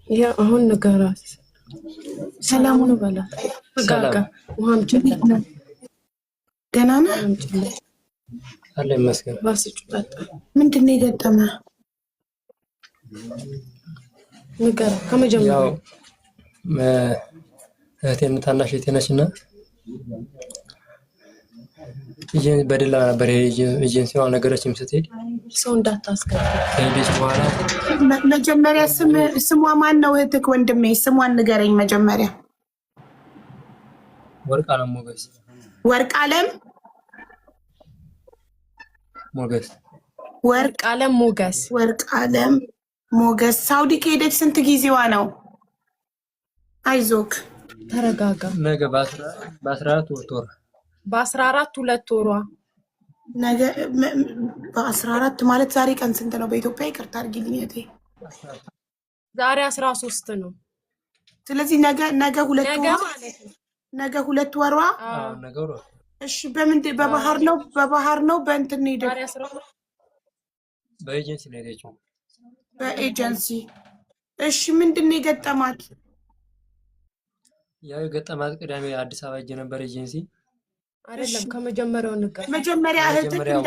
ያ አሁን ንገራት። ሰላም ነው በላት። ጋጋ ውሃ አምጪለት። ደህና ነህ? አምጪለት አለ ይመስገን። ባስጩ ጠጣ። ምንድን ነው የገጠመህ? ንገራት ከመጀመሪያው። ያው እህቴን ታናሽ እህቴ ነች እና በደላላ ነበር ኤጀንሲዋ አልነገረችም። ስትሄድ ሰው እንዳታስገባ ከሄደች በኋላ መጀመሪያ ስሟ ማን ነው? እህትክ ወንድሜ፣ ስሟን ንገረኝ መጀመሪያ። ወርቅ አለም ሞገስ። ወርቅ አለም ሞገስ። ወርቅ አለም ሞገስ። ወርቅ አለም ሞገስ። ሳውዲ ከሄደች ስንት ጊዜዋ ነው? አይዞክ ተረጋጋ። ነገ በ14 ወር በ14 2 ወሯ። ነገ በ14 ማለት ዛሬ ቀን ስንት ነው በኢትዮጵያ? ይቅርታ አድርጊልኝ እህቴ። ዛሬ 13 ነው። ስለዚህ ነገ ነገ ሁለት ነገ ወሯ ማለት ነው። ነገ 2 ወሯ። አዎ። ነገ ወር። እሺ በምንድን በባህር ነው በባህር ነው በእንትን ነው ዛሬ የሄደችው? 12። በኤጀንሲ ነው የሄደችው። በኤጀንሲ። እሺ ምንድን ነው የገጠማት? ያው የገጠማት ቅዳሜ አዲስ አበባ ሄጄ ነበር ኤጀንሲ። አይደለም፣ ከመጀመሪያው ንገር። መጀመሪያ እህትህ መጀመሪያው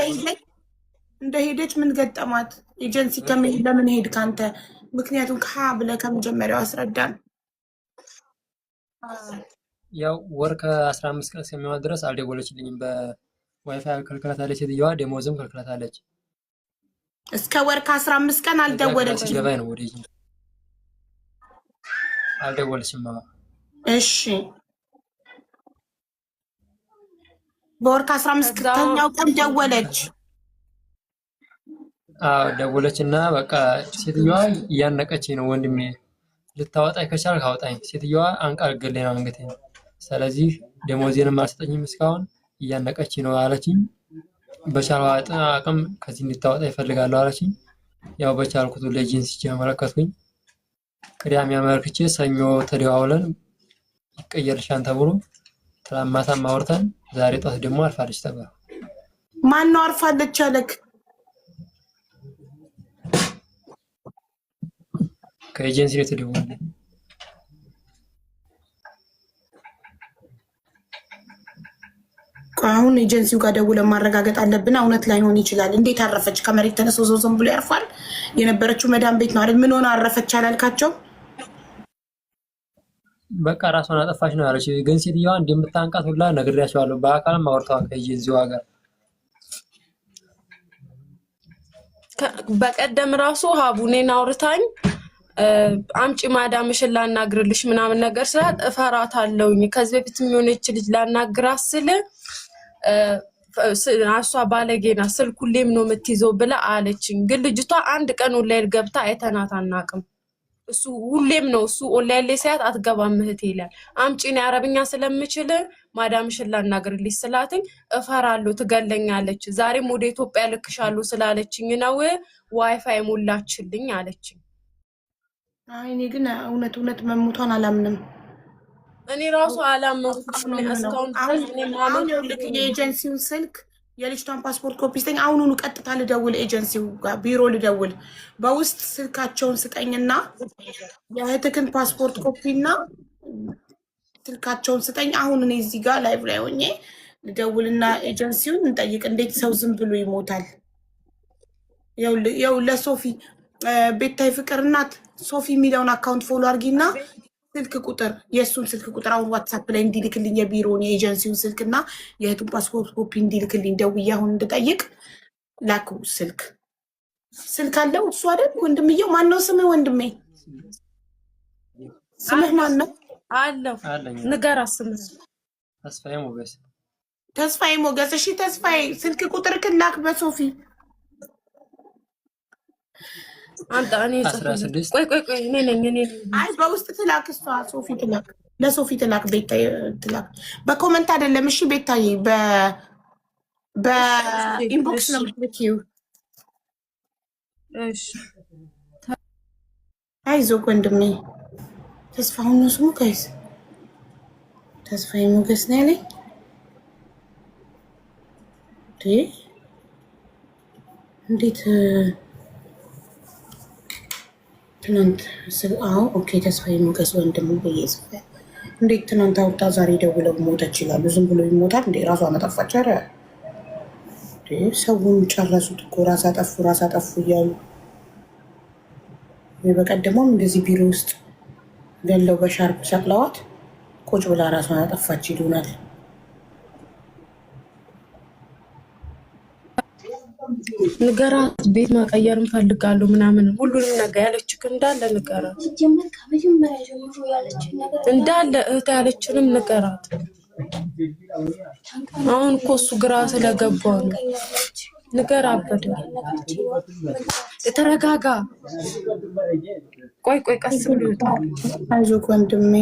እንደሄደች ምን ገጠማት? ኤጀንሲ ከመሄድ ለምን ሄድክ አንተ? ምክንያቱም ከሀ ብለህ ከመጀመሪያው አስረዳን። ያው ወር ከ15 ቀን እስከሚሆን ድረስ አልደወለችልኝም። በዋይፋይ ከልክላታለች ሴትየዋ፣ ደሞዝም ከልክላታለች። እስከ ወር ከ15 ቀን ከዛ ግራ አልደወለችም። ሲገባኝ ነው ወደ ኤጀንሲ። አልደወለችም። አዎ። እሺ በወር ከ15 ከዛ ተኛው ቀን ደወለች። አዎ ደወለች እና በቃ ሴትየዋ እያነቀችኝ ነው ወንድሜ፣ ልታወጣኝ ከቻልክ አውጣኝ። ሴትየዋ አንቃ ልትገለኝ ነው አንገቴን። ስለዚህ ደሞዜንም አልሰጠኝም እስካሁን እያነቀችኝ ነው አለችኝ። በቻልኩት አቅም ከዚህ እንድታወጣ ይፈልጋለሁ አለችኝ። ያው በቻልኩት ለኤጀንሲ አመለከትኩኝ። ቅዳሜ አመልክቼ ሰኞ ተደዋውለን ይቀየርልሻል ተብሎ ትናንት ማታም አውርተን ዛሬ ጠዋት ደግሞ አርፋለች ተባለ። ማን ነው አርፋለች ያለክ? ከኤጀንሲ ነው የተደወለልኝ። ቆይ አሁን ኤጀንሲው ጋር ደውለን ማረጋገጥ አለብን። እውነት ላይሆን ይችላል። እንዴት አረፈች? ከመሬት ተነስቶ ሰው ዝም ብሎ ያርፋል? የነበረችው መዳን ቤት ነው አይደል? ምን ሆነ አረፈች አላልካቸው? በቃ ራሷን አጠፋች ነው ያለች። ግን ሴትየዋ እንደምታንቃት ሁላ ነግሬያቸዋለሁ። በአካልም አውርተዋል ከኤጀንሲዋ ጋር። በቀደም ራሱ ሀቡኔን አውርታኝ አምጪ ማዳምሽን ላናግርልሽ ምናምን ነገር ስላት እፈራታለሁኝ። ከዚህ በፊት የሆነች ልጅ ላናግራት ስል እሷ ባለጌ ናት፣ ስልክ ሁሌም ነው የምትይዘው ብላ አለችኝ። ግን ልጅቷ አንድ ቀን ኦንላይን ገብታ አይተናት አናውቅም። እሱ ሁሌም ነው እሱ ኦንላይን ላይ ሳያት አትገባም እህቴ ይላል። አምጪ እኔ አረብኛ ስለምችል ማዳምሽን ላናግርልሽ ስላትኝ እፈራለሁ፣ ትገለኛለች፣ ዛሬም ወደ ኢትዮጵያ ልክሻለሁ ስላለችኝ ነው ዋይፋይ ሞላችልኝ አለችኝ። አይ እኔ ግን እውነት እውነት መሞቷን አላምንም። እኔ ራሱ አላመንኩም ነው የሚሆነው። እስካሁን አሁን ድረስ እኔ አሁን ማመን ይኸውልህ የኤጀንሲውን ስልክ የልጅቷን ፓስፖርት ኮፒ ስጠኝ። አሁኑኑ ቀጥታ ልደውል፣ ኤጀንሲው ጋር ቢሮ ልደውል። በውስጥ ስልካቸውን ስጠኝና የእህትክን ፓስፖርት ኮፒ እና ስልካቸውን ስጠኝ። አሁን እኔ እዚህ ጋር live ላይ ሆኜ ልደውልና ኤጀንሲውን እንጠይቅ። እንዴት ሰው ዝም ብሎ ይሞታል? ይኸው ለሶፊ ቤታይ ፍቅር እናት ሶፊ የሚለውን account follow አድርጊና ስልክ ቁጥር የእሱን ስልክ ቁጥር አሁን ዋትሳፕ ላይ እንዲልክልኝ የቢሮውን የኤጀንሲውን ስልክ እና የእህቱን ፓስፖርት ኮፒ እንዲልክልኝ ደውዬ አሁን እንድጠይቅ ላኩ። ስልክ አለው እሱ አይደል? ወንድምየው ማን ነው ስምህ? ወንድሜ ስምህ ማን ነው? አለው አለኝ። ንገራት ስምህ። ተስፋዬ ሞገስ። ተስፋዬ ሞገስ። እሺ ተስፋዬ ስልክ ቁጥርህን ላክ በሶፊ። አንተ እኔ አስራ ጽፍልህ። ስድስት ቆይ ቆይ ቆይ እኔ ነኝ እኔ ነኝ። አይ በውስጥ ትላክ፣ እሷ ሶፊ ትላክ፣ ለሶፊ ትላክ፣ ቤታዬ ትላክ። በ comment አይደለም እሺ ቤታዬ፣ በ inbox ነው የምትልኪው። እሺ። አይዞህ ወንድሜ። ተስፋሁን ነው ስሙ guys። ተስፋዬ ሞገስ ነው ያለኝ። እንዴ እንዴት ትናንት አዎ፣ okay። ተስፋዬ ሞገስ ወንድሙ ብዬ ጽፌ እንዴት ትናንት አውጣ ዛሬ ደውለው ሞተች ይላሉ። ዝም ብሎ ይሞታል እንዴ? ራሷን አጠፋች። ኧረ ሰውን ጨረሱት እኮ፣ ራስ አጠፉ ራስ አጠፉ እያሉ። በቀደሞም እንደዚህ ቢሮ ውስጥ ገለው በሻርፕ ሰቅለዋት ቁጭ ብላ ራሷን አጠፋች ይሉናል። ንገራት፣ ቤት መቀየር እንፈልጋለሁ ምናምን ሁሉንም ነገር ያለችክ እንዳለ ንገራት። እንዳለ እህት ያለችንም ንገራት። አሁን እኮ እሱ ግራ ስለገባው ነው። ንገር አበደ። ተረጋጋ። ቆይ ቆይ፣ ቀስ ብሎ ይወጣል። አይዞህ ወንድሜ።